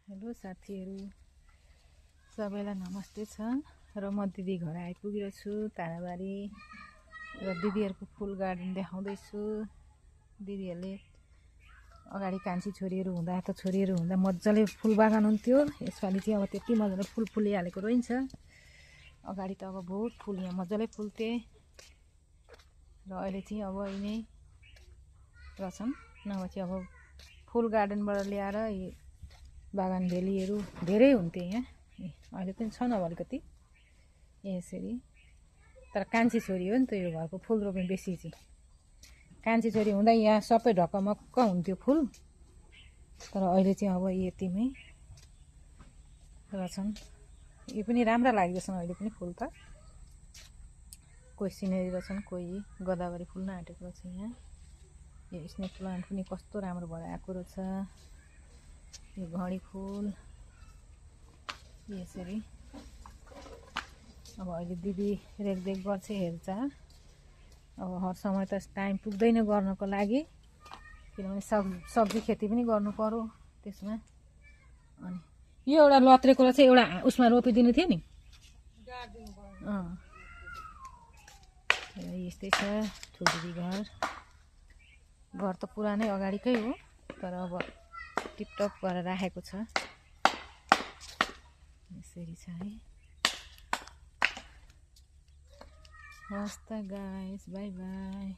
Hello साथीहरू, सबैलाई नमस्ते छ। र म दिदी घर आइपुगेको छु ताराबारी र दिदीहरूको फुल गार्डन देखाउँदैछु। दिदीहरूले अगाडि कान्छी छोरीहरू हुँदा त छोरीहरू हुँदा मजाले फुल बागान हुन्थ्यो। यसपालि चाहिँ अब त्यति मजाले फुल फुलिहालेको रहन्छ। अगाडि त अब बहुत फुल यहाँ मजाले फुल्थे र अहिले चाहिँ अब यिनै रहेछन्। नभए चाहिँ अब फुल गार्डनबाट ल्याएर बागान भेलीहरू धेरै हुन्थे यहाँ। अहिले पनि छन् अब अलिकति यसरी। तर कान्छी छोरी हो नि त यो घरको फुल रोप्ने बेसी चाहिँ। कान्छी छोरी हुँदा यहाँ सबै ढकमक्क हुन्थ्यो फुल। तर अहिले चाहिँ अब यतिमै रहेछन्। यो पनि राम्रा लाग्दैछन् अहिले पनि फुल त। कोही सिनेरी रहेछन्, कोही गदावरी फुल्न आँटेको रहेछ। यहाँ यो स्नेक प्लान्ट पनि कस्तो राम्रो भएर आएको रहेछ। यो घडी फुल यसरी। अब अहिले दिदी रेखदेख गर्छ, हेर्छ। अब हर समय त टाइम पुग्दैन गर्नको लागि, किनभने सब्जी खेती पनि गर्नु पर्यो त्यसमा। अनि यो एउटा लत्रेको रहेछ, एउटा उसमा रोपिदिनु थियो नि। यस्तै छ ठुल्दिदी घर। घर त पुरानै अगाडिकै हो, तर अब टिपटप गरेर राखेको छ। यसरी छ है। हस् त गाइस, बाई बाई।